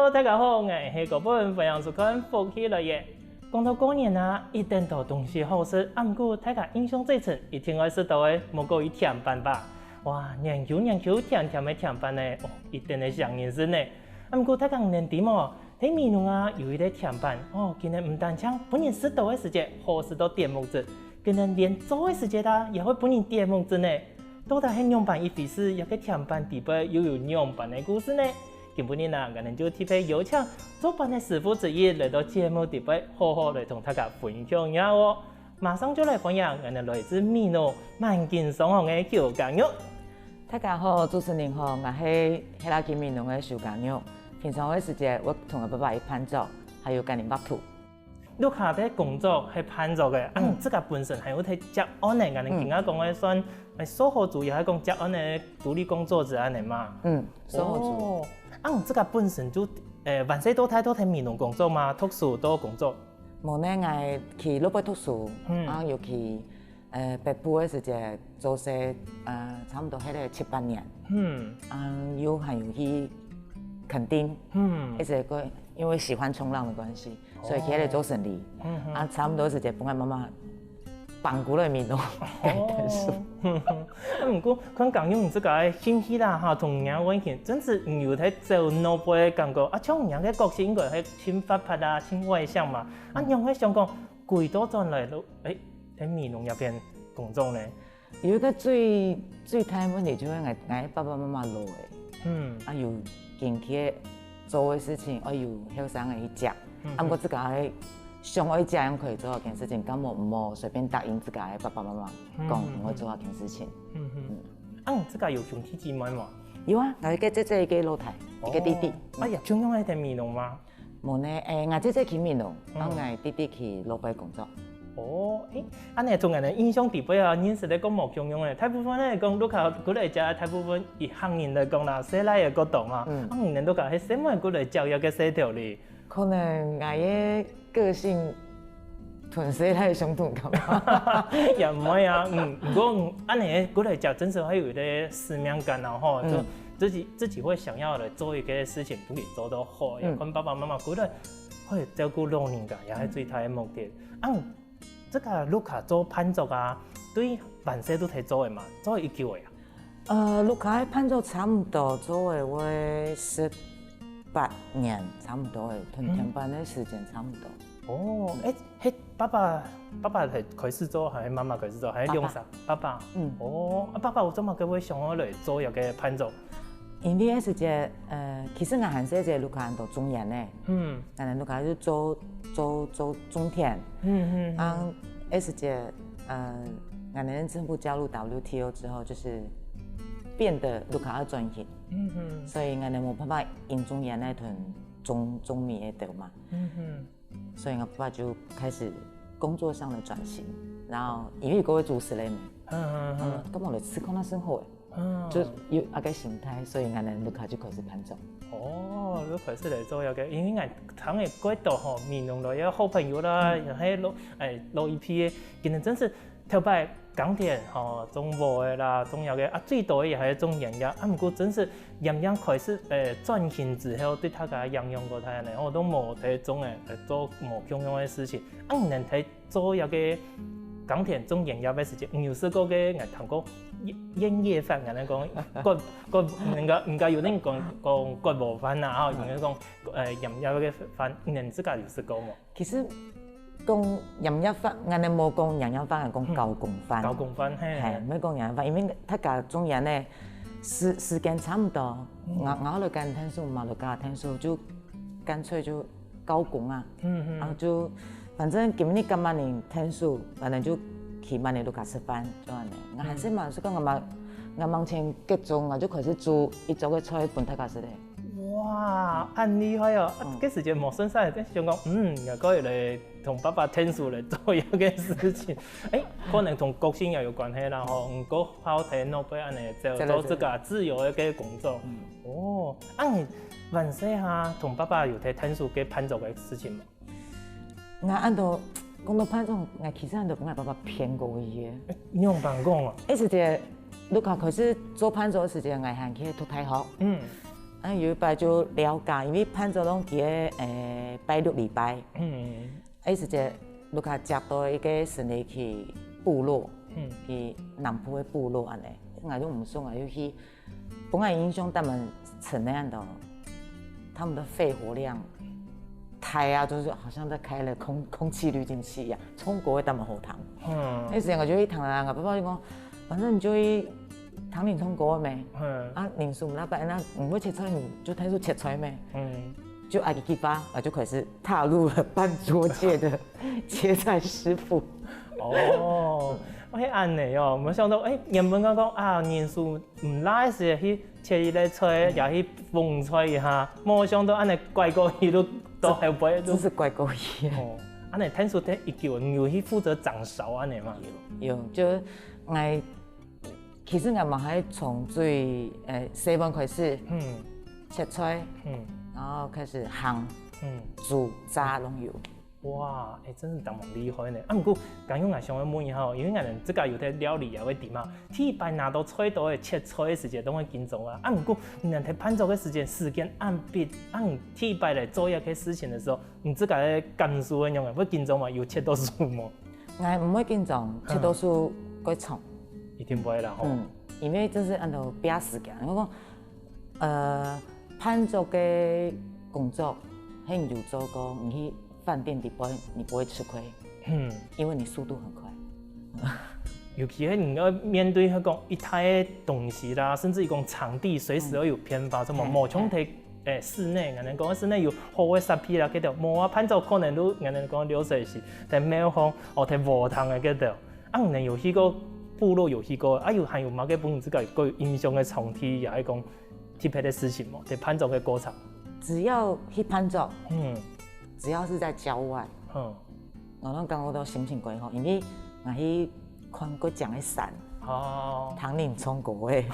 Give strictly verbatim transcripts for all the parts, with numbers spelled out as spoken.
Hello，大家好，𠊎係高本，歡迎收看《福氣來了》。講到過年啊，一定都東西好食，啊毋過大家印象最深，一定愛食到个，莫過於甜粄吧？哇，黏Q黏Q甜甜个甜粄呢，哦，一定係上癮食呢。啊毋過大家你知無？在美濃啊，有一個甜粄，哦，佢等毋單淨分人食到个時節，好食到點目汁，佢等連做个時節啊，也會分人點目汁呢。 到底係仰般一回事？這個甜粄底背又有仰般个故事呢？今晡日啊，𠊎等就特別邀請做粄个師傅之一來到節目底背，好好來同大家分享一下哦。馬上就來歡迎𠊎等來自美濃滿金雙行个邱家玉。大家好，主持人好，𠊎係係來自美濃个邱家玉。平常个時節，𠊎同𠊎爸爸一盤做，還有跟人畫圖。 屋下个工作係盤作个，啊你自家本身還有在接案呢，𠊎等今下講个算，欸，售後組也係講接案个獨立工作者恁呢嘛。嗯，售後組。哦，啊你自家本身就，欸，還細到大都在美濃工作嘛，讀書都工作？無呢，𠊎去老北讀書，嗯，啊又去 呃，北部个時節做事，呃，差毋多歇了七八年。嗯，啊又還有去墾丁，嗯，一直過，因為喜歡衝浪的關係，所以去該做生理。嗯，啊差毋多時節分𠊎媽媽放過來美濃，該讀書。啊毋過看家玉你自家个興趣啦，哈，同人家完全，真係你有在走腦背个感覺，啊像你个個性應該係盡活潑啊，盡外向嘛，啊仰會想講 歸到轉來都，欸，在美濃這片工作呢？有一個最最大个問題就係𠊎𠊎爸爸媽媽老了，嗯，啊有經濟做个事情，愛有後生个去接，啊毋過自家个想愛這樣可以做到件事情，根本毋好隨便答應自家个爸爸媽媽講毋會做到件事情。嗯嗯，啊你自家有兄弟姊妹無？有啊，𠊎一個姐姐，一個老弟，一個弟弟。哎呀，共樣係在美濃嗎？ 無呢，欸，𠊎姐姐去美濃，啊𠊎弟弟去老北工作。哦，欸，恁呢從𠊎等印象底背啊，認識个講無共樣欸。大部分呢講，屋下過來接，大部分一行人來講啦，細倈仔較多嘛。啊你等屋下係細妹過來接這個事頭哩？可能𠊎个個性同細倈相同感覺。也毋會啊，嗯，毋過恁呢過來接，真係會有一個使命感啊，吼，就自己自己會想要來做一個事情，分佢做到好，也看爸爸媽媽過來 會照顧老人家，也係最大个目的。啊，這個屋下做粄作啊，對還細都在做个嘛，做已久个啊？呃，屋下个粄作差毋多做个會十八年，差毋多个，同甜粄个時間差毋多。哦，欸，係爸爸爸爸係開始做，還係媽媽開始做，還係兩儕？爸爸。嗯。哦，啊，爸爸有做麼个會想要來做這個粄作？ 因為該時節，呃，其實𠊎還細時節屋下人都種菸仔，嗯，𠊎等屋下就做做做種田，嗯嗯，啊，該時節，呃，𠊎等政府加入W T O之後，就是變得屋下要轉型，嗯嗯，所以𠊎等無辦法用種菸仔同種種米个頭嘛，嗯嗯，所以𠊎爸就開始工作上的轉型，然後因為各位主持人，嗯嗯嗯，嗯，根本就吃空那生活。 就有該個心態，所以𠊎等屋下就開始粄作。哦，就開始來做這個，因為𠊎常會覺得吼，美濃來个好朋友啦，還有老欸老一輩个，佢等真係頭擺耕田吼，種禾仔啦，種這個啊，最多个也還係種菸仔，啊，毋過真係菸仔開始欸轉型之後，對大家影響過大呢，吼，都無在種欸，做無共樣个事情，啊，你等在 做這個耕田種菸仔个時節，你有食過个？𠊎聽過菸菸仔飯，𠊎等講割割，人家人家有人講講割禾飯吶，吼，有人講欸菸仔个飯，你等自家有食過無？其實講菸仔飯，𠊎等無講菸仔飯，講交工飯。交工飯，嘿，嘿，毋係講菸仔飯，因為大家種菸仔時時間差毋多，𠊎𠊎來耕田時，媽來耕田時，就乾脆就 交工啊，嗯嗯，然後就反正今日該麼人𢯭手，反正就去麼人屋下食飯，就恁仔。𠊎還細嘛，係講𠊎媽𠊎媽前結束，𠊎就開始煮一桌个菜分大家食咧。哇，恁厲害哦！該時節無順勢，就想講，嗯，𠊎可以來同爸爸𢯭手來做這個事情。欸，可能同個性也有關係啦吼，毋過好聽，老輩恁仔做做自家自由个工作。哦，啊你 還細哈，同爸爸有在𢯭手該粄作个事情無？𠊎恁多講到粄作，𠊎其實恁多分𠊎爸爸騙過去个。仰般講啊？該時節，屋下開始做粄作个時節，𠊎還去讀大學。嗯。啊，有一擺就了解，因為伴奏攏佢个，誒，拜六禮拜，嗯，啊，有時節，Luka接到一個生理去部落，嗯，去南部个部落恁呢，𠊎就毋熟，𠊎就去，本來印象他們城內恁多，他們的肺活量，大啊，就是好像在開了空空氣濾淨器一樣，唱歌个他們好聽。嗯，那時間我就去聽啦，我爸爸就講，反正你就去聽你唱歌个咩，嗯，啊，人數毋那擺，那你會切菜，你就開始切菜咩，嗯，就愛去吧，我就開始踏入了伴奏界的切菜師傅。哦，係恁呢哦，無想到，誒，原本講講啊，人數毋罅个時去切一個菜，也去捧菜一下，無想到恁呢拐過去都到後背都。真是拐過去。哦，恁呢聽說第一久你有去負責掌勺恁呢嘛？有，有，就𠊎其實𠊎嘛還從最，呃，細碗開始，嗯，切菜，嗯，然後開始烘，嗯，煮、炸攏有。 哇，誒，真是當厲害呢！啊，毋過，剛剛𠊎想愛問一下哦，因為𠊎等自家有在料理啊，會知嘛，第一擺拿到菜刀个切菜个時節，都會緊張啊。啊，毋過，你等在伴奏个時間，時間恁逼，啊，你第一擺來做這個事情的時候，你自家个感受係仰般？會緊張嗎？有切到手無？𠊎毋會緊張，切到手會長。一定毋會啦吼。嗯，因為這係恁樣逼時間。我講，呃，伴奏个工作，係你有做過，你去 飯店裡背，你不會吃虧，嗯，因為你速度很快。尤其係你要面對該講一大个東西啦，甚至於講場地隨時會有變化，什麼，嗯，無像在，誒，室內，𠊎等講室內有好个設備啦，該種無啊，伴奏可能都，𠊎等講流水席，在廟方，哦，在禾埕个該種，啊，你有去過部落有去過，啊，有還有麼个分你自家有印象个場地，也係講特別个事情無？在伴奏个過程。只要去伴奏，嗯， 只要是在郊外，嗯，𠊎攏感覺到心情過好，因為𠊎去看過靚个山，哦，聽人唱歌个，誒，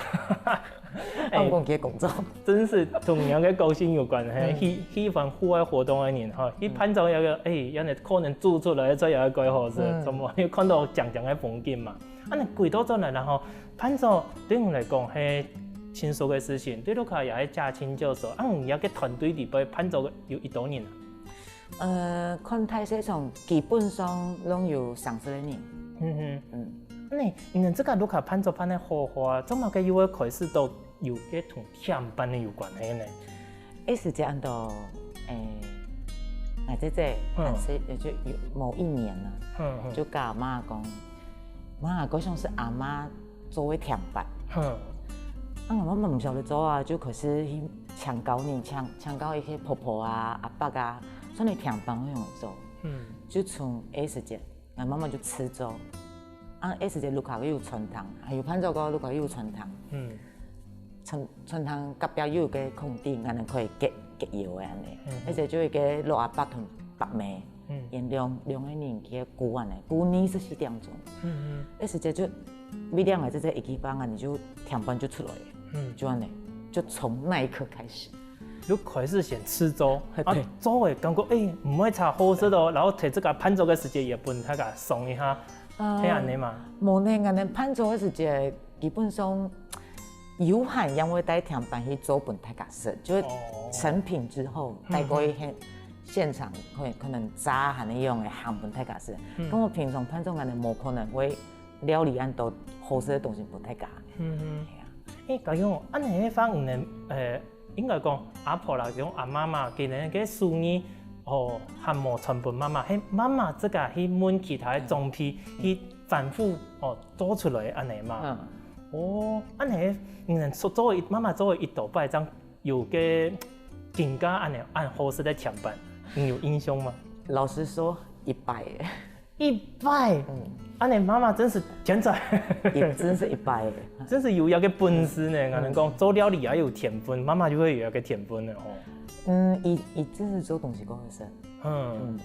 放空个工作。真是同樣个個性有關係，嗯，喜喜歡戶外活動个人哈，去伴奏一個，誒，人家可能煮出來个菜也會蓋好食，嗯，怎麼又看到靚靚个風景嘛？啊，你歸到轉來，然後伴奏對你來講係輕鬆个事情，對Luka也係加輕鬆。啊，你這個團隊裡背伴奏有幾多人啊？ 呃，看大細場，基本上攏有三十個人。嗯哼，嗯，那你們這個Luka伴奏伴个好好啊，做麼个又會開始到有个同甜粄个有關係呢？意思就恁樣，誒，𠊎姐姐，嗯，還係就有某一年啊，嗯嗯，就跟阿嬤講，媽，好像係阿嬤做个甜粄。嗯，啊，阿嬤毋曉得做啊，就開始去 請教人，請請教一些婆婆啊、阿伯啊，像你甜粄會仰做，嗯，就從該時節，𠊎媽媽就試做，啊，該時節Luka又有餐廳，還有伴奏歌Luka又有餐廳，嗯，餐餐廳隔壁又有個空地，𠊎等可以結結業个恁樣，嗯，該時就一個老阿伯同伯姆， 嗯，𠊎兩兩個人去顧恁樣，顧二十四點鐘。嗯嗯，該時節就，每兩個姐姐一起班啊，你就甜粄就出來了，嗯，就恁樣，就從那一刻開始。就開始先試做，啊，對，做个感覺，誒，毋會差，好食哦，然後在這個伴奏个時節也分大家爽一下，啊，係恁樣嘛？無呢，𠊎等伴奏个時節，基本上 有閒也會帶甜粄去做分大家食，就係成品之後，帶過去現現場會可能炸還係用个鹹分大家食。嗯，該𠊎平常伴奏𠊎等無可能會料理恁多好食个東西分大家。嗯嗯，係啊。誒，該樣，恁樣个話，你等，呃，應該講阿婆啦，用阿嬤嘛，佢等个手藝，哦，還無傳分媽媽，係媽媽自家去問其他个長輩，去反覆，哦，做出來恁樣嘛。嗯。 哦，恁樣，你做做一媽媽做一道擺，正有个更加恁樣恁好食个甜粄，你有印象嗎？老實說，一擺耶。一擺，嗯，恁樣媽媽真是天才，也真是一擺耶。真是有一個本事呢。嗯，𠊎等講做料理也有天分，媽媽就會有一個天分了吼。嗯，佢佢真是做東西夠好食。嗯，嗯，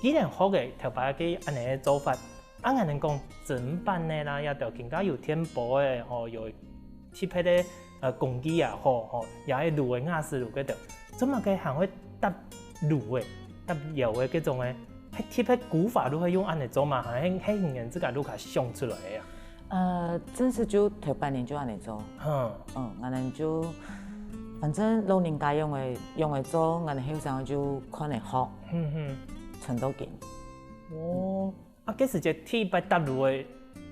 既然學个頭擺个恁樣个做法， 啊，𠊎等講砧粄个啦，也都更加有電鍋个吼，有特別个呃工具也好吼，也係爐个瓦斯爐个等，做麼个還會搭爐个、搭窯个這種个，係特別古法都會用恁樣做嘛，還係係你等自家都較想出來个啊？呃，真是就頭擺人就恁樣做。嗯，嗯，𠊎等就反正老人家用个用个做，𠊎等後生就看个學，嗯哼，存到今。哦，啊，該時節第一擺搭爐个，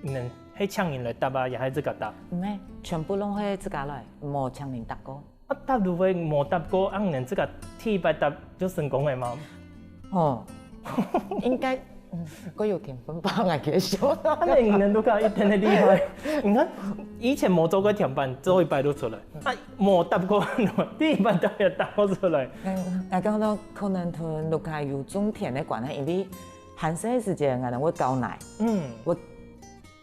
嗯，係請人來搭啊，也係自家搭？毋係，全部攏係自家來，無請人搭過。啊，搭爐个無搭過，啊，你等自家第一擺搭就成功个嘛？哦，應該，嗯，過有天分吧，𠊎个想。啊，你等都講一定个厲害。你看，以前無做過甜粄，做一擺就出來。啊，無搭過，第一擺搭也搭好出來。嗯，𠊎感覺可能同屋下有種田个關係，因為還細个時節，𠊎等會搞泥，嗯，會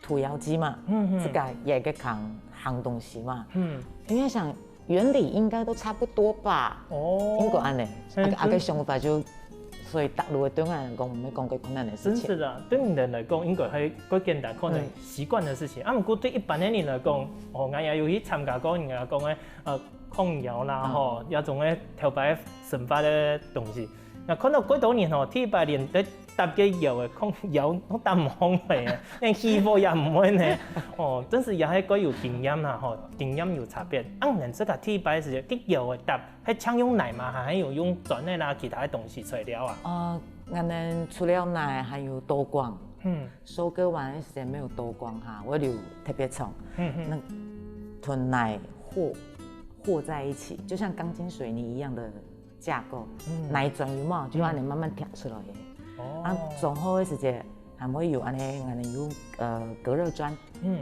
土窯雞嘛，嗯嗯，自家也个扛扛東西嘛，嗯，因為想原理應該都差不多吧，哦，應該恁呢，啊，啊，个想法就，所以搭爐个對𠊎來講，毋係講个困難个事情。真是啊，對你等來講，應該還較簡單，可能習慣个事情。啊，毋過對一般个人來講，哦，𠊎也有去參加過人家講个，呃，炕窯啦，吼，這種个頭擺生活个東西。 𠊎看到幾多人吼，第一擺連在搭个窯个炕窯都搭毋好个，連起火也毋會呢。哦，真是也係較有經驗啦吼，經驗有差別。啊，你等自家第一擺時，該窯个搭，係淨用泥嗎？還係有用磚个啦，其他个東西材料啊？呃，𠊎等除了泥，還有刀光。嗯，收割完个時間沒有刀光哈，會留特別長，嗯嗯，那同泥和和在一起，就像鋼筋水泥一樣的 架構，泥磚有無？就恁呢慢慢疊出來个。哦，啊，裝好个時節，還會有恁呢，恁呢有呃隔熱磚，嗯，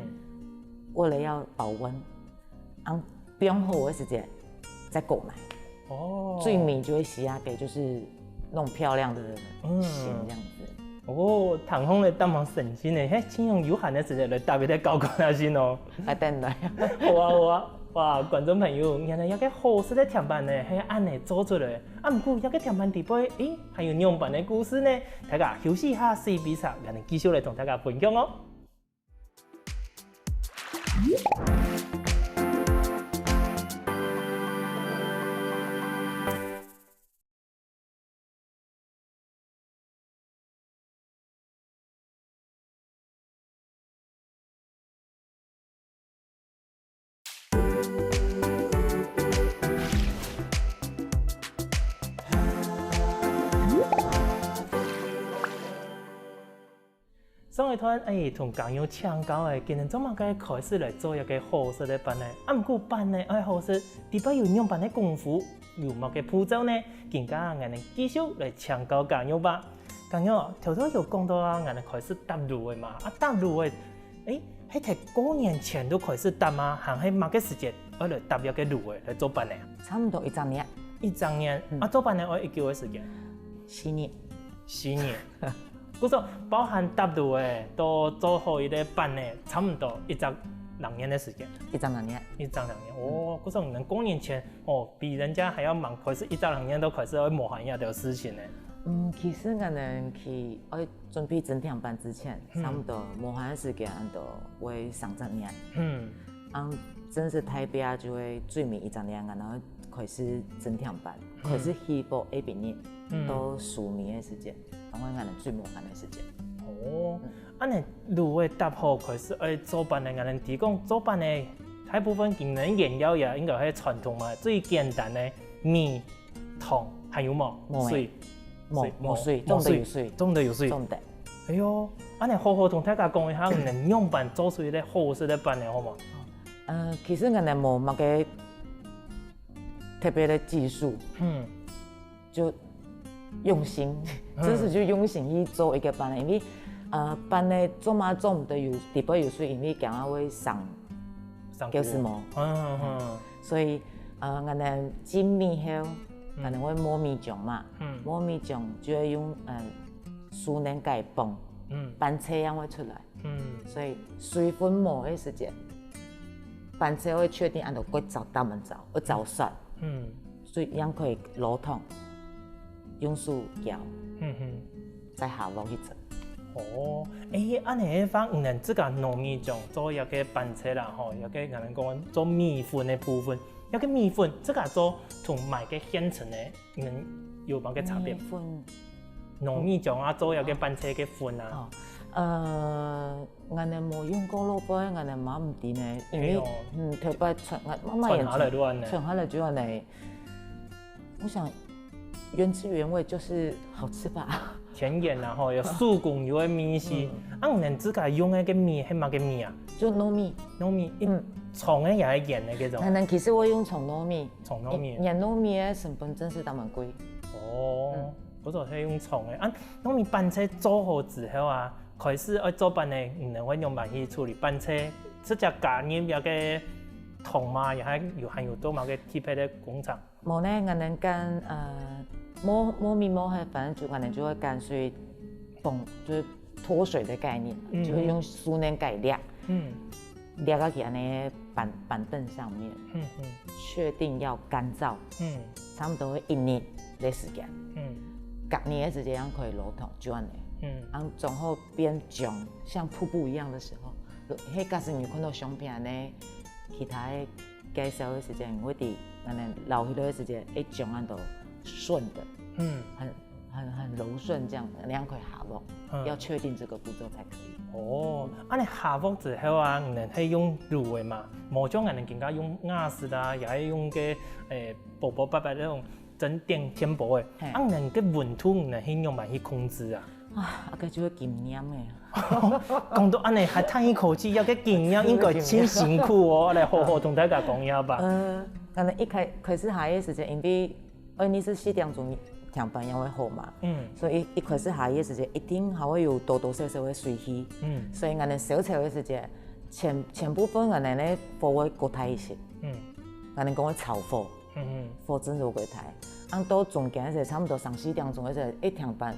為了要保溫，啊，放好个時節再過泥，哦，最尾就會洗下給，就是那種漂亮的形這樣子。 哦，聽起來當蠻神奇呢，係，盡用有閒个時間來搭一个搞搞下先哦。來等來。好啊，好啊，哇，觀眾朋友，原來這个好食个甜粄呢，係恁呢做出來。啊，毋過這个甜粄底背，誒，還有仰般个故事呢？大家休息一下，四比三，𠊎等繼續來同大家分享哦。 上一段，哎，同家娘請教个，今日做麼个開始來做一个好食个粄呢？啊，毋過粄呢，愛好食，底背有仰般个功夫，有麼个步驟呢？今下𠊎等繼續來請教家娘吧。家娘，頭頭有講到啊，𠊎等開始搭爐个嘛，啊，搭爐个，誒，係在過年前就開始搭嗎？還係麼个時節愛來搭這个爐个來做粄呢？差毋多一隻月。一隻月，嗯，啊，做粄呢愛幾久个時間？四日。四日。 故所包含搭爐个，到做好一个粄呢，差毋多一隻零年个時間。一隻零年。一隻零年，哦，故所你等過年前，哦，比人家還要忙，開始一隻零年都開始愛無閒這兜事情呢。嗯，其實𠊎等去愛準備蒸甜粄之前，嗯，差毋多無閒个時間，都會三隻年。嗯。 啊，正式大拚就會最尾一隻年，然後開始蒸甜粄，嗯，開始起鍋愛分人，嗯，到收尾个時間，當然𠊎等最無閒个時間。哦，嗯，恁呢，滷味搭好開始愛做粄个，𠊎等提供做粄个大部分今日原料也應該係傳統嘛，最簡單个米、糖，還有無？無欸。水。無，水，無水，無，總得有水。總得有水。總得。 哎喲，恁呢好好同大家講一下，你等仰般做出一个好食个粄呢，好無？呃，其實𠊎等無麼个特別个技術，嗯，就用心，嗯，真是就用心去做一个粄呢，因為，呃，粄呢做嘛做毋得有，底背有水，因為驚下會生，生菇。就是無。嗯嗯嗯。所以，呃，𠊎等浸米後，嗯，𠊎等會磨米漿嘛，嗯，磨米漿就會用，呃， 手能解凍，嗯，粄脆樣會出來。嗯，所以水分無个時節，粄脆會確定恁樣過燥，打完燥，會燥煞。嗯，所以樣可以撈湯，用手攪，嗯哼，再下鑊去蒸。哦，欸，恁樣个話，你等自家糯米漿做一个粄脆啦，吼，一个人講做米粉个部分，一个米粉自家做同買个現成个 你等有麼个差別？米粉。糯米漿啊，做一个粄脆个粉啊。哦，呃，𠊎等無用過滷飯，𠊎等嘛毋知呢，因為，哎喲嗯，頭擺傳，𠊎媽媽也傳下來就恁呢傳下來就恁呢。我想，原汁原味就是好吃吧，天然啊吼，有手工有个味緒。啊，你等自家用个个米係麼个米啊？就糯米。糯米一嗯長个也係圓个這種，但但其實我用長糯米，長糯米。圓糯米个成本真是當蠻貴。哦，不過係用長个啊。糯米粄脆做好之後啊，開始愛做粄个，你等會仰般去處理粄脆？直接加入該个糖嘛，也還有還有做麼个特別个工程？無呢，𠊎等揀呃，無無米無黑，反正就𠊎等就會揀水，崩，就是脫水的概念，嗯就會用手恁樣改捏，嗯捏到佢恁樣板板凳上面，嗯嗯確定要乾燥，嗯差不多一日的時間，嗯隔日的時間可以撈糖，就恁樣。嗯然後最後變腫，像瀑布一樣的時候，迄假使你看到相片呢，其他个介紹的時間，你會知，可能撈起來的時間，一腫恁都順的，嗯，很很很柔順這樣，那樣可以下鑊，嗯要確定這個步驟才可以。哦，恁樣下鑊之後啊，你等係用滷个嘛，無像𠊎等今下用瓦斯啊，也係用个誒薄薄白白那種蒸電電鍋个，嘿啊，你等个溫度你等係仰般去控制啊？啊，啊，該就係經驗誒。講到恁樣還嘆一口氣，要个經驗應該真辛苦哦，來好好同大家講一下吧。呃，可能一開開始下个時間，因為二十四點鐘天板也會好嘛，嗯所以一開始下个時間一定還會有多多少少个水氣，嗯所以𠊎等燒樵个時間，前前部分𠊎等个火會過大一些，嗯𠊎等講个炒火，嗯火真係過大，按到中間个時間差不多三四點鐘个時間，一天板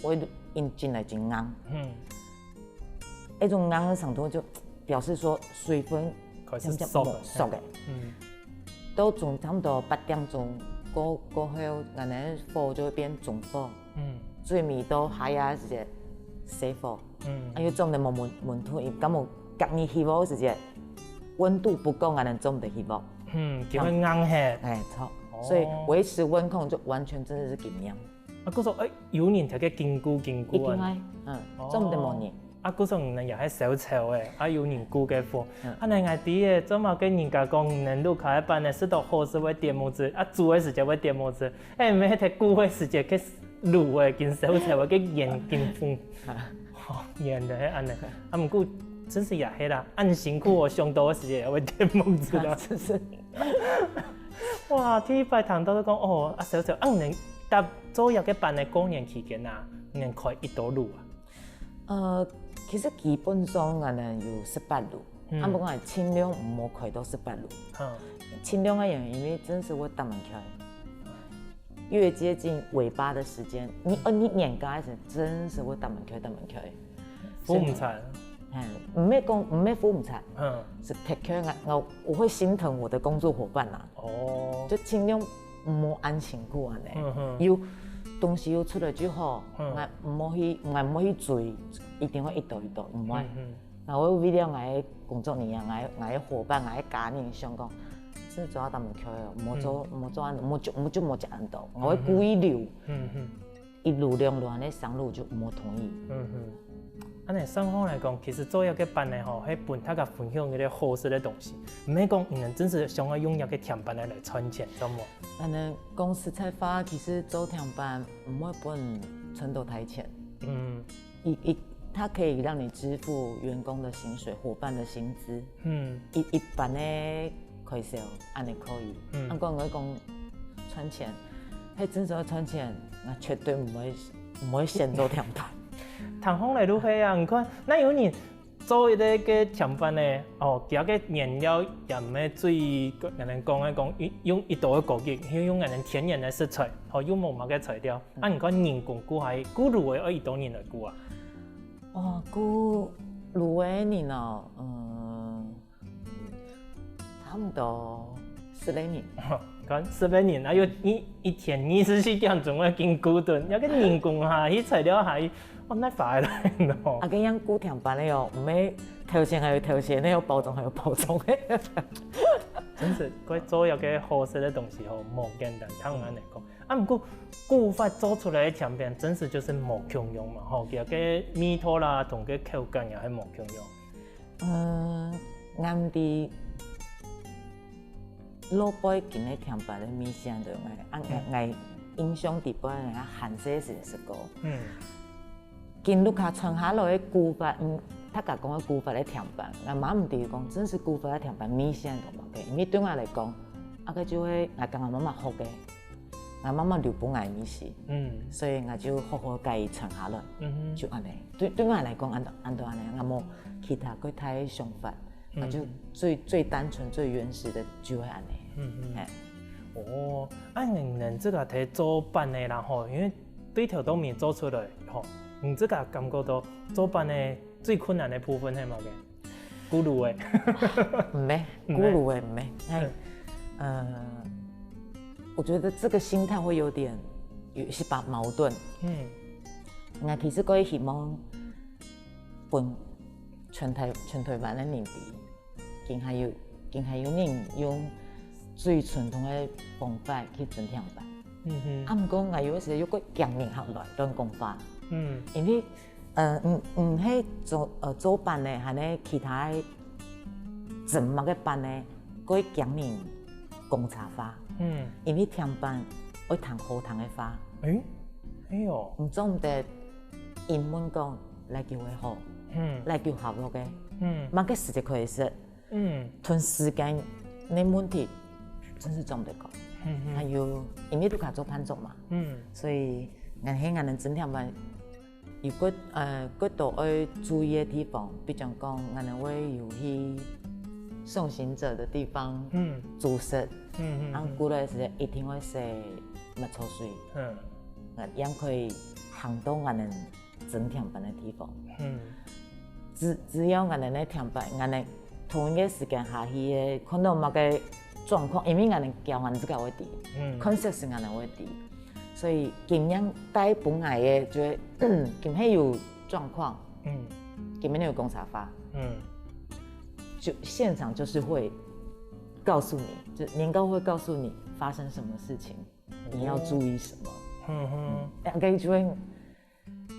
會引進來真硬。嗯一種硬的程度就表示說水分開始漸漸熟了熟个。嗯到中差不多八點鐘過過後，𠊎等火就會變中火，嗯最尾到下夜時節細火，嗯啊又做毋得無溫溫度，因為感覺隔日起火時節溫度不夠，𠊎等做毋得起火。嗯，就會硬忒。哎，錯，哦所以維持溫控就完全真的是經驗，啊，故所哎，有人才个經過經一過啊。定愛，嗯哦，做毋得無人。啊，故所你也係燒樵个，啊有人顧个火。嗯啊，你愛知个，做麼个人家講，你等滷个粄呢，食到好食會跌目汁，啊煮个時節會跌目汁，哎，毋係在顧个時節，去滷个，緊燒樵个，緊眼睛紅。哦，原來係恁呢。啊，毋過真是也係啦，恁辛苦哦，想到个時節也會跌目汁啦。真是哇，第一擺聽到都講哦，啊，燒樵，啊，你等搭做這个粄个過年期間啊，你等開幾多滷啊？呃，其實基本上𠊎等有十八滷，嗯啊，毋過𠊎盡量毋好開到十八滷。嗯盡量个原因，因為真是會打毋開。越接近尾巴的時間，你呃你年假个時，真是會打毋開，打毋開。扶毋出。哎，毋係講毋係扶毋出，嗯是踢開我我我會心疼我的工作夥伴啊，哦，就盡量毋好恁辛苦恁呢。嗯哼有東西有出來就好，嗯𠊎毋好去，𠊎毋好去追，一定會一道一道，毋會。嗯𠊎會為了𠊎个工作人員，𠊎个𠊎个夥伴，𠊎个家人想講，真係做到打毋開哦，莫做莫做恁，莫就莫就莫食恁多，𠊎會故意留，嗯嗯一滷兩滷，恁呢三滷就莫同意。嗯嗯。恁呢上好來講，其實做一个粄呢吼，係分大家分享一个好食个東西，毋係講你等真係想要用一个甜粄來來賺錢，知無？反正講實在話，其實做甜粄毋會分賺到大錢。嗯一一，它可以讓你支付員工的薪水、夥伴的薪資，嗯一一般的開銷，恁呢可以。嗯啊，講講賺錢，係真正賺錢，𠊎絕對毋會毋會選做甜粄。聽好來都係啊，你看，那有人做一个个甜粄呢，哦，佢个原料也毋係最，人講个講用用一道个高級，用用人天然个食材，吼，又無麼个材料。啊，你看人工顧還顧滷个愛幾多人來顧啊？哦，顧滷个人哦，嗯，差毋多十个人。你看十个人，啊，又一一天二十四點鐘个經過等，那个人工下去，材料下去，哦，那花來咯。啊，恁樣顧甜粄个哦，毋係頭前還有頭前，那有包裝還有包裝个。真係，佢做一個好食个東西吼，無簡單，聽人來講。啊，毋過古法做出來个甜品，真係就係無共樣嘛，吼，佢个味道啦，同个口感也係無共樣。嗯，𠊎毋知老輩今个甜品个味緒對，𠊎啊，𠊎𠊎印象底背，𠊎還細時个時候，嗯，今屋下傳下來个古法，嗯，大家講个古法个甜品，𠊎嘛毋知講真係古法个甜品味緒係無个，因為對𠊎來講，啊，該就係𠊎同𠊎媽媽學个，𠊎媽媽留分𠊎个味緒，嗯所以𠊎就好好家己傳下來，嗯就恁呢。對對𠊎來講，恁多恁多恁呢，𠊎無其他个大个想法，𠊎就最最單純、最原始个就係恁呢。嗯嗯。哎，哦，啊，你你這個在做粄个啦吼，因為對頭到尾做出來吼，你這個感覺到做粄个最困難个部分係麼个？咕嚕个。毋係，毋係咕嚕个毋係。哎，呃，我覺得這個心態會有點有一些把矛盾。嗯那其實我也希望分全台全台灣个人知，今還有今還有人用最傳統个方法去蒸甜粄。嗯哼，啊，毋過𠊎有个時又過驚人學來亂講話，嗯因為呃，毋毋係做呃做粄个，還係其他个蒸麼个粄个，過驚人講差話，嗯，因為甜粄愛聽好聽个話，誒，哎喲，毋做毋得英文講 like you 會好嗯，like you 好个，嗯麼个時節可以食，嗯同時間个問題真係做毋得講。嗯還有，因為都較做伴奏嘛，嗯所以𠊎係𠊎等蒸甜粄有个呃个多愛注意个地方，比如講，𠊎等會有去送行者个地方嗯煮食，嗯啊，過來時一定會洗抹茶水，嗯啊，樣可以行到𠊎等蒸甜粄个地方。嗯只只要𠊎等个甜粄，𠊎等同一个時間下去个，看到麼个狀況，因為𠊎等教𠊎等自家會知，嗯，concept係𠊎等會知，所以經驗帶分𠊎个，就係今係有狀況，嗯今係有講差話，嗯就現場就是會告訴你，就年糕會告訴你發生什麼事情，你要注意什麼。嗯哼兩个就會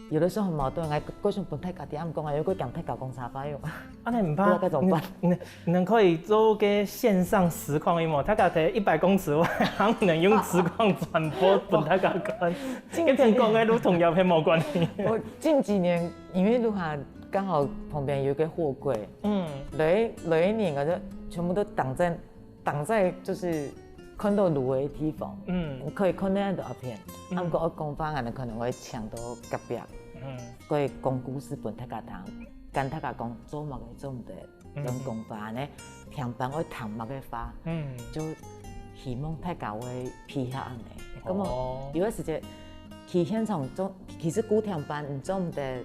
有的時候很矛盾，哎，各種分大家聽，講啊，有个講大家講差話用，啊，你毋怕？不知道該怎麼辦。你你你可以做个線上實況一模，大家在一百公尺外，然後能用實況轉播分大家看。跟天公个路同樣係無關係。我近幾年因為路下剛好旁邊有一個貨櫃，嗯雷雷年我就全部都擋在擋在就是看到路个地方，嗯你可以看到很多片，嗯啊，毋過我講話，可能可能會搶到隔壁，嗯可以講故事分大家聽，跟大家講做麼个做毋得，嗯用講話呢，聽板會聽麼个話，嗯就希望大家會配合恁呢。咁哦麼有个時節去現場做，其實顧聽板你做毋得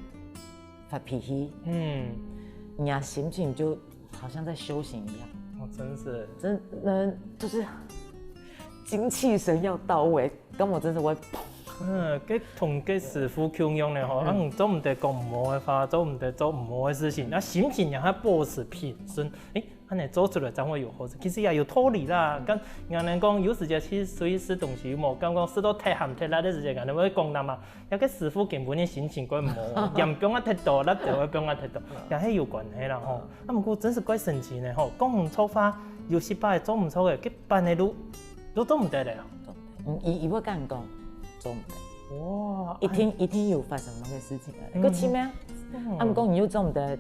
發脾氣，嗯，你个心情就好像在修行一樣，哦，真是，真的就是精氣神要到位，咁我真的會嗯，該同該師傅共樣个吼，啊，你做毋得講毋好个話，做毋得做毋好个事情，啊，心情也愛保持平順，誒，恁呢做出來正會有好食。其實也有道理啦，跟人講有時節去出去食東西，無剛剛食到忒鹹忒辣个時節，人會講啦嘛， 該个師傅根本个心情怪毋好，鹽放啊忒多，辣椒會放啊忒多，也係有關係啦吼。啊，毋過真係怪神奇呢吼，講毋著話，有時擺做毋著个，該粄个路都做毋得了。嗯，佢佢會跟你講做毋得，哇，一定一定有發生麼个事情个，嗯个奇妙。嗯啊，毋過你又做毋得，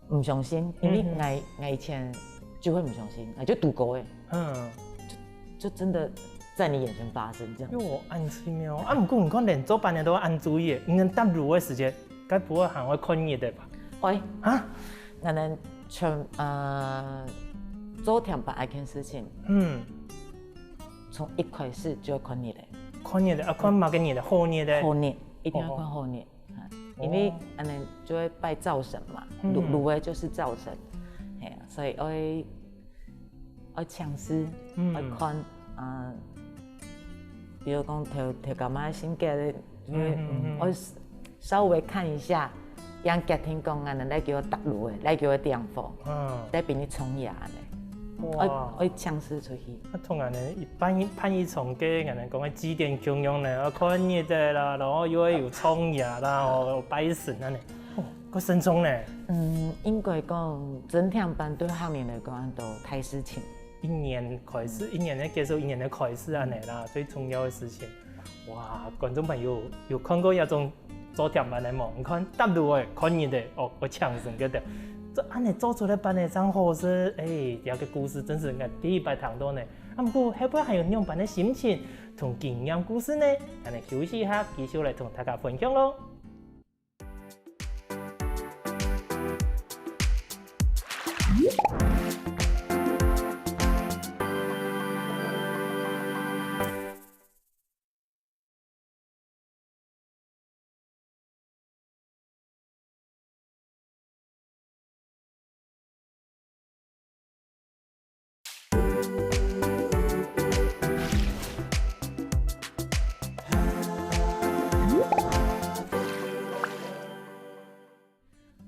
毋相信，因為嗯𠊎𠊎以前就會毋相信，𠊎就堵過誒，嗯，就真的在你眼前發生這樣。因為我恁奇妙啊，毋過你看連做粄个都愛恁注意，你等搭爐个時節，該不會還會看日个吧？喂，啊，那能全呃做甜粄這件事情，嗯，從一開始就要看日个，看日个啊，看麼个日个，好日个，好日一定要看好日，啊因為恁呢就會拜灶神嘛，嗯爐爐个就是灶神，嘿啊，所以愛愛請示，嗯愛看啊，比如講頭頭家媽性格个，因為嗯嗯嗯嗯，愛稍微看一下，樣決定講恁呢來叫我搭爐个，來叫我點火，嗯，來分你衝牙呢。哇，愛，愛強勢出去。啊，同恁呢一般一般一種个，恁呢講个祭典共樣呢，啊，看日仔啦，然後又愛有唱歌啦，哦，拜神恁呢，哦，較慎重呢。嗯，應該講，整天班對客人來講，都大事情。一年開始，一年个結束，一年个開始恁呢啦，最重要个事情。 哇，觀眾朋友有看過這種做甜粄个無？你看，搭路个，看人个，哦，我搶神个的。這恁呢做出來粄个正好食，哎，這个故事真係𠊎第一擺聽到呢。啊，毋過後背還有仰般个心情同經驗故事呢？恁呢休息一下，繼續來同大家分享囉。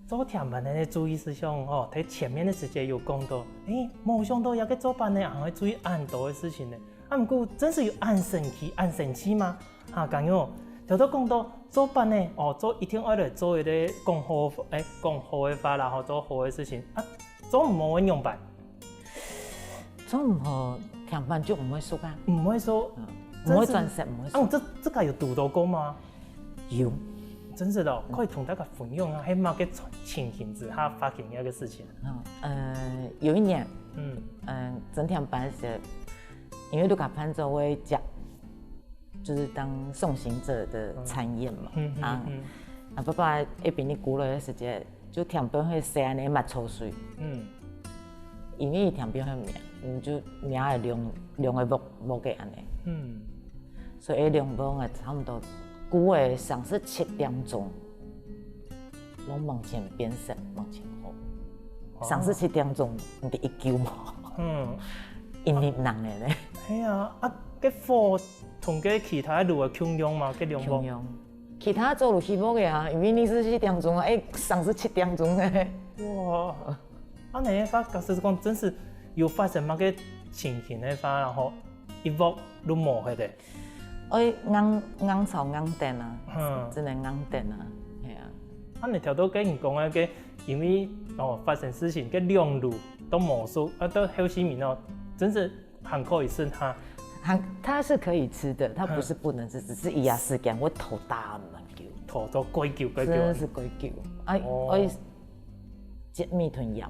做甜粄个注意事項吼，在前面个時節有講到，欸，無想到這个做粄呢，還會注意恁多个事情呢。啊，毋過真係有恁神奇、恁神奇嗎？哈，敢有？頭頭講到做粄呢，哦，做一定愛來做一个講好，欸，講好个話啦，吼，做好个事情啊，做毋好會仰般？做毋好，甜粄就毋會熟啊。毋會熟，嗯，毋會轉色，毋會熟。啊，這這个有堵到過嗎？ 有。真係哦，嗯。可以同大家分享啊，係麼个情形之下發生這个事情？哦，呃，有一年，嗯。嗯，整甜粄時，因為都佮伴奏會接，就是當送行者的餐宴嘛，嗯，嗯，啊，嗯。啊，爸爸一邊咧鼓勵个時節，就甜粄會洗恁呢抹粗水。嗯。因為甜粄很綿，你就綿个量，量个薄，薄个恁呢。嗯。 所以兩幫啊，差毋多，久个三十七點鐘，攏往前變色，往前好。哦。三十七點鐘，你得一救無？嗯。因為冷个咧。係啊，啊，該火同該其他爐个共樣嘛，該兩幫。共樣。其他做落去無个啊，因為你是四點鐘啊，欸，三十七點鐘个。哇，啊，你發，假使講真是有發生麼个情形个話，然後一鑊都無忒个。 愛硬，硬炒硬等啊，嗯。只能硬等啊，係啊。啊，你頭頭跟你講个，因為，哦，發生事情，該兩爐都無熟，啊，到後續面哦，真是還可以食哈。還，它是可以吃的，它不是不能吃，嗯。只是一夜時間，我頭打恁久。頭都蓋久，蓋久。真的是蓋久。哎，哦。哎， 接米同鹽。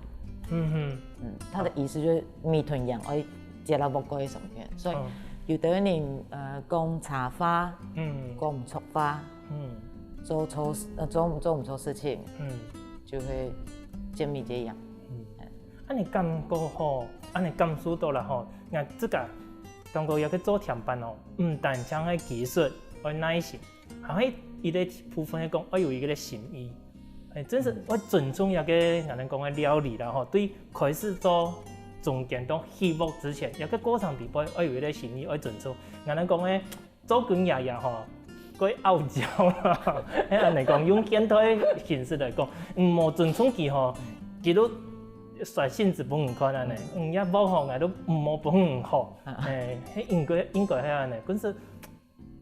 嗯哼。嗯，它的意思就是米同鹽愛接到鑊蓋上面，所以嗯。有的人，呃，講差話，嗯。講毋著話，嗯。做錯事，呃，做，做毋著事情，嗯。就會接米接鹽。嗯。嗯。恁呢感覺吼，恁呢感受到啦吼，𠊎自家感覺這个做甜粄哦，毋單淨係技術，愛耐心， 還係一个部分係講，愛有一个心意。欸，真是愛尊重這个，𠊎等講个料理啦吼，對開始到中間到起鑊之前，這个過程裡背愛有一个心意，愛尊重。𠊎等講个做工爺爺吼，過傲嬌啦，係恁呢講，用現代形式來講，嗯，無尊重佢吼，佢都甩性子分你看恁呢。嗯，這鑊吼，𠊎都無分你好。欸，係應該，應該係恁呢，但是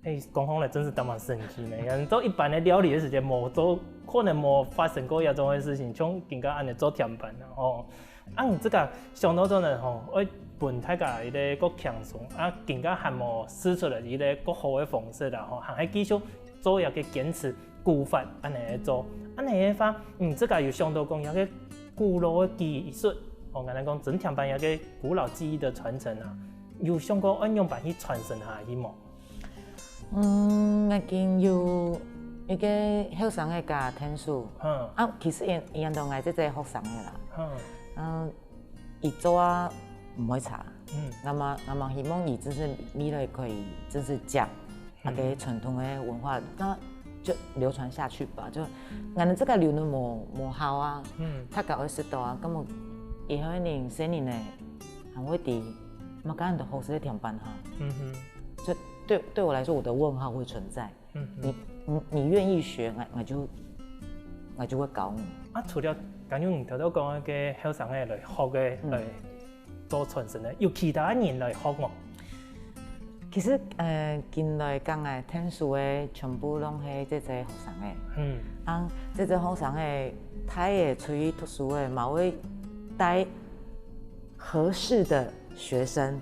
欸，講起來真是當蠻神奇呢。人做一般个料理个時節，無做，可能無發生過這種个事情，像今下恁呢做甜粄啊，吼。啊，你自家想到做呢，吼，愛分大家一个較輕鬆，啊，今下還無試出來一个較好个方式啦，吼，還係繼續做一个堅持古法恁呢做。恁呢个話，你自家有想到講這个古老个技術，吼，𠊎等講整甜粄這个古老技藝个傳承啊，有想過愛仰般去傳承下去無？ 嗯，𠊎見有一个後生个家庭主，嗯。啊，其實佢，佢同𠊎這个學生个啦。嗯。嗯，佢做啊，毋會差。嗯。那麼，那麼希望佢真是未來可以真是將嗯。那个傳統个文化，那就流傳下去吧。就，𠊎等這个留了無，無效啊，嗯。大家會食到啊，根本以後个人，細人呢，還會知，麼个恁多好食个甜粄哈。嗯哼。 就對，對我來說，我的問號會存在。嗯哼。你，你，你願意學，𠊎，𠊎就，𠊎就會教你。啊，除了剛剛你頭頭講个後生个來學个，嗯。來做傳承个？有其他人來學無？其實，呃，近來講欸，𢯭手个全部攏係這些學生仔。嗯。啊，這些學生仔，大个出去讀書个，嘛會帶合適个學生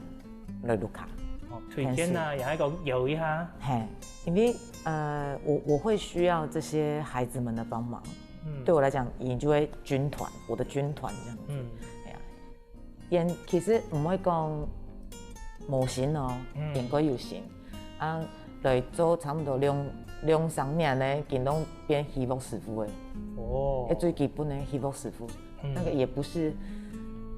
來屋下。哦，推薦啊，𢯭手。也係講邀一下。嘿，因為，呃，我，我會需要這些孩子們的幫忙。嗯。對我來講，你就會軍團，我的軍團這樣子。嗯。哎呀，𠊎其實毋會講無心哦，嗯。應該有心。啊，來做差不多兩，兩三年呢，已經攏變戲服師傅了。哦。欸，最基本个戲服師傅，嗯。那個也不是，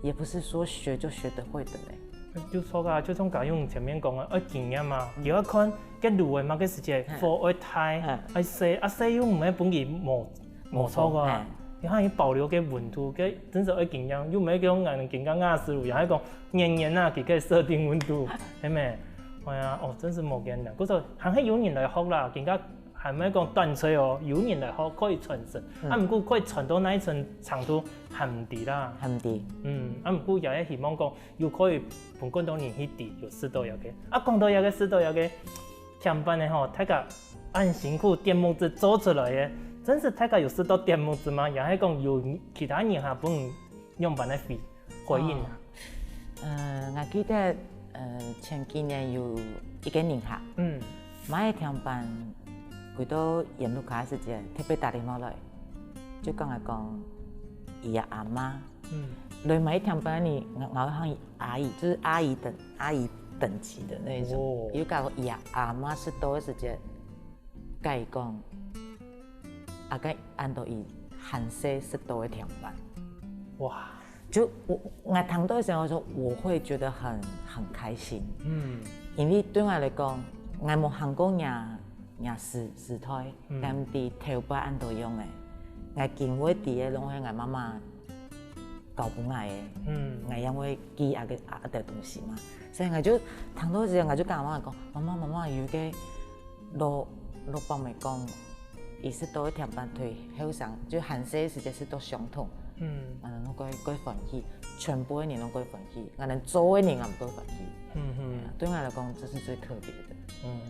也不是說學就學得會的呢。就說啊，就像剛剛前面講个，愛經驗嘛，嗯。你要看該滷个嘛，該時節，嘿。火愛大，嘿。愛細，啊細又毋會分佢無 無錯个啊。嘿。你看佢保留个溫度，該真係愛經驗，又毋係講𠊎等今下雅思路，也係講年年啊，佢可以設定溫度，係無？哎呀，哦，真係無簡單。故所還係有人來學啦，今下還毋係講斷炊哦，有人來學可以傳承。嗯。啊，毋過可以傳到哪一層程度，還毋知啦。還毋知。嗯，啊，毋過也係希望講，又可以分更多人去知，有食到這個。啊，講到這個，食到這個， 甜粄个吼，大家恁辛苦點目汁做出來个，真係大家有食到點目汁嗎？也係講有其他人哈，分你仰般个回，回應啊？哦。呃，𠊎記得，呃，前幾年有一個人客，嗯。買个甜粄，佢到𠊎屋下个時節，特別打電話來，就講來講，佢个阿嬤 嗯。來買甜粄呢，𠊎，𠊎喊阿姨，就是阿姨等，阿姨等級的那一種。哦。有講佢个阿嬤食到个時節，佢講，啊，該恁多佢還細食到个甜粄。哇。就我，我聽到个時候，我說我會覺得很，很開心。嗯。因為對𠊎來講，𠊎無行過若，若時，時代，嗯。但係頭擺恁多樣个，𠊎今會知个，攏係𠊎媽媽 教分𠊎个，嗯。𠊎也會記啊个啊个東西嘛。所以𠊎就聽到時，𠊎就跟阿嬤講，媽媽，媽媽，有一個老，老伯姆講，佢食到个甜粄對後生，就還細个時節食到相同，嗯。嗯，𠊎蓋，蓋歡喜，全部个人攏蓋歡喜，𠊎連做个人也蓋歡喜。嗯哼。哎呀，對𠊎來講，這是最特別的。嗯。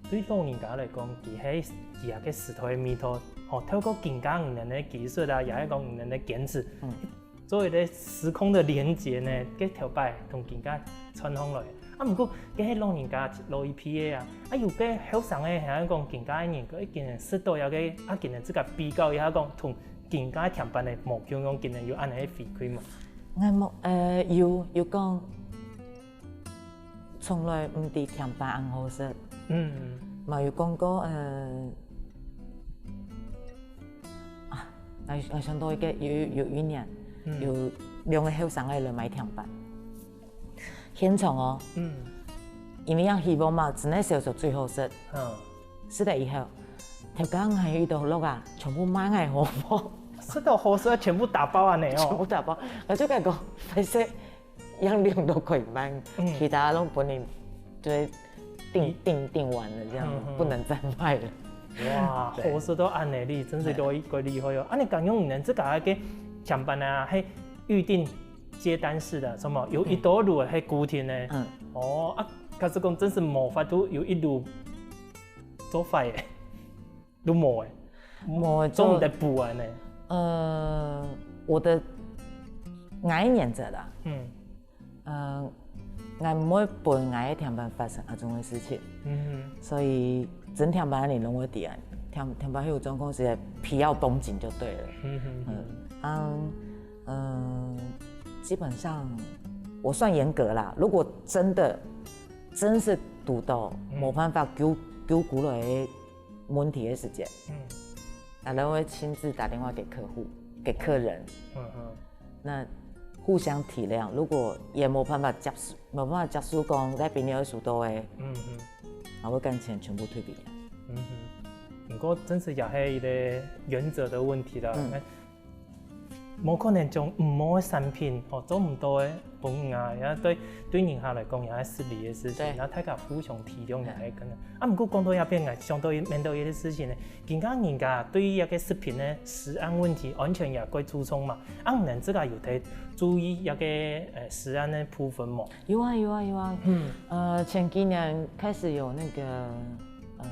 對老人家來講，佢係佢个時代个味道，吼，透過今下你等个技術啊，也係講你等个堅持，嗯。做一個時空个連結呢，該頭擺同今下傳承落來。啊，毋過，該係老人家老一輩个啊，啊，有个後生个，還係講今下个人，佢已經食到這個，啊，今下自家比較一下講，同今下个甜粄个無共樣，今下有恁樣个回饋無？𠊎無，呃，有，有講， 從來毋知甜粄恁好食。嗯。嘛有講過，呃，啊，𠊎，𠊎想到一個，有，有一年，嗯。有兩個後生个來買甜粄。現場哦，嗯。因為恁希望嘛，真个小時候最好食。嗯。食了以後，頭家還有一道落啊，全部賣𠊎好無？食到好食，全部打包恁樣哦。全部打包，𠊎就跟佢講，歹勢， 樣樣都可以賣，嗯。其他攏分人就係訂，嗯。訂，訂完了這樣，嗯，嗯。不能再賣了。哇，對。好食到恁樣哩，真係都，對。怪厲害哦。啊，你敢用你們自家个甜粄啊，係預訂接單式的，什麼有一道路係固定的？嗯。哦，啊，假使講真係無法度有一路做法耶。 都無欸。無欸，做毋得補啊呢。呃，我的，𠊎个原則啦。嗯。呃，𠊎毋會分𠊎个甜粄發生這種个事情。嗯哼。所以，蒸甜粄个人攏會知啊，甜，甜粄有狀況時，皮要繃緊就對了。嗯哼。嗯，啊，嗯，基本上，我算嚴格啦。如果真的，真是堵到，嗯。無辦法救，救過來个 問題个時節，嗯。啊，然後會親自打電話給客戶，給客人。嗯，嗯。那互相體諒，如果佢無辦法接受，無辦法接受講該朋友个事情，嗯，嗯。啊，𠊎个錢全部退給佢。嗯哼。毋過真係也係一個原則个問題啦。嗯。哎，無可能將毋好个產品，吼，做毋到个分人啊，也對對人客來講也係失禮个事情，對那大家互相體諒也係个。啊，毋過講到這片啊，想到面對一個事情呢，今下人家對於這個食品呢食安問題、安全也較注重嘛，啊，你等自家有在注意這個呃食安个部分無？有啊有啊有啊，嗯，呃，前幾年開始有那個呃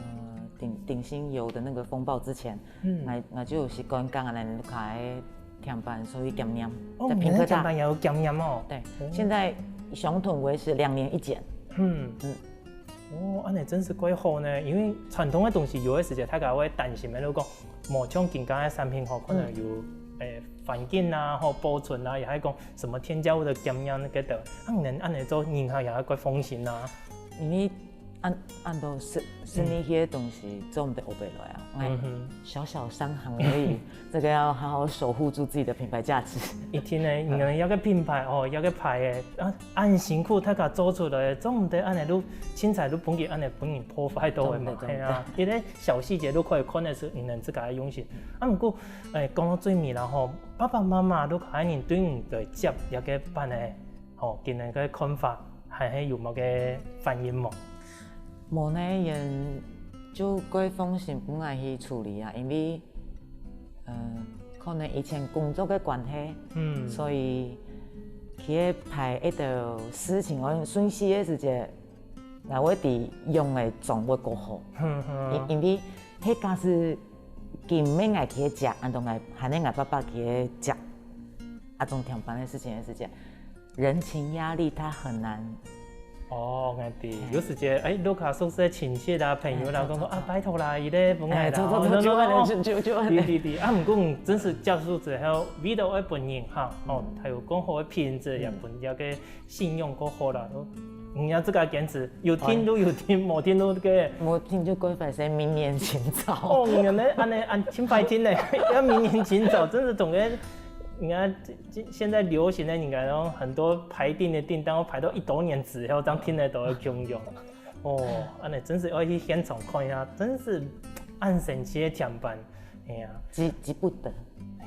鼎鼎新油的那個風暴之前，嗯，我我就有習慣講啊，來開甜粄，所以減鹽，哦，在你們甜平科大。粄也有減鹽哦。對，現在相同維持兩年一檢。嗯嗯。哦，恁呢真係較好呢，因為傳統个東西有个時節，大家會擔心个，就講無像今下个產品吼，可能有誒環境啊，吼保存啊，也係講什麼添加物个檢驗个等，恁呢恁呢做人客也較放心啊。因為恁恁多生生理个東西做毋得烏白來啊，哎，小小商行而已，這個要好好守護住自己的品牌價值。一定呢，因為這個品牌哦，這個牌誒，啊，恁辛苦大家做出來，做毋得恁呢，就凊彩就分佢恁呢分人破壞到个嘛，做毋得係啊，一個小細節都可以看得出你等自家个用心。啊，毋過，誒，講到最尾啦吼，爸爸媽媽都可能對你个接這個班誒，吼，今日个看法還係有麼个反應無？無呢，人就較放心分𠊎去處理啊，因為，呃，可能以前工作个關係，嗯，所以佢个排一兜事情，𠊎順序个時節，𠊎會知用个掌握較好。哼哼，因因為係假使今晡𠊎去接，恁樣𠊎還係𠊎爸爸去接，啊，種甜粄个事情个時節，人情壓力它很難。哦，𠊎知，有時節，誒，屋下熟識个親戚啊、朋友啦，講講啊，拜託啦，佢咧分𠊎啦，哎，做做哦做，就按呢，哦就就就按呢。對對對，啊，毋過你真實接觸之後，為了愛分人客，吼，還有講好个品質，也分這個信用過好啦。你要自家堅持，有聽都有聽，無聽都个。無聽就過分，先明年請早。哦，你呢，按呢按清白聽呢，要明年請早，真的總个，你看現在流行的，你看，然後很多排訂的訂單，要排到一多年之後，這樣聽得到的共用。哦，按呢真是要去現場看一下，真是恁神奇的甜粄，哎呀。急急不得。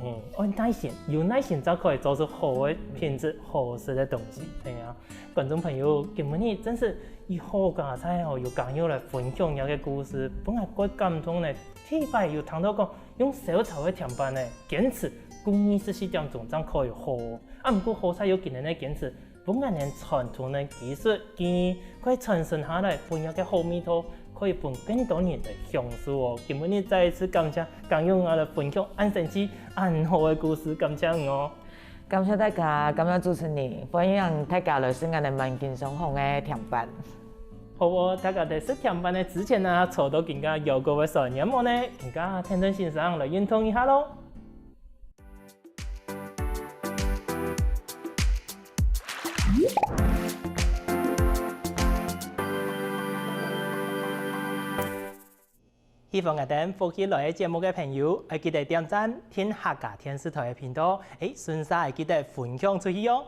嘿，哦，耐心，有耐心才可以做出好的品質、好食的東西。哎呀，觀眾朋友，今晡日真是以好佳哉哦，有朋友來分享這個故事，本來怪感動呢。第一擺有聽到講用燒炒的甜粄呢，堅持過二十四點鐘正可以好哦。啊，毋過好彩有今日的堅持，分𠊎等傳統的技術技藝可以傳承下來，分這個好味道可以分更多人來享受哦。今晡日再一次感謝江永啊來分享恁神奇、恁好的故事，感謝你哦。感謝大家，感謝主持人，歡迎大家來食𠊎等滿金雙紅个甜粄。好哦，大家在食甜粄的之前呢，坐到今个腰果个酸甜無呢？今个天真先生來運動一下咯。 喜歡𠊎等福氣來个節目个朋友，愛記得點讚、訂客家電視台个頻道，誒，順續愛記得分享出去哦。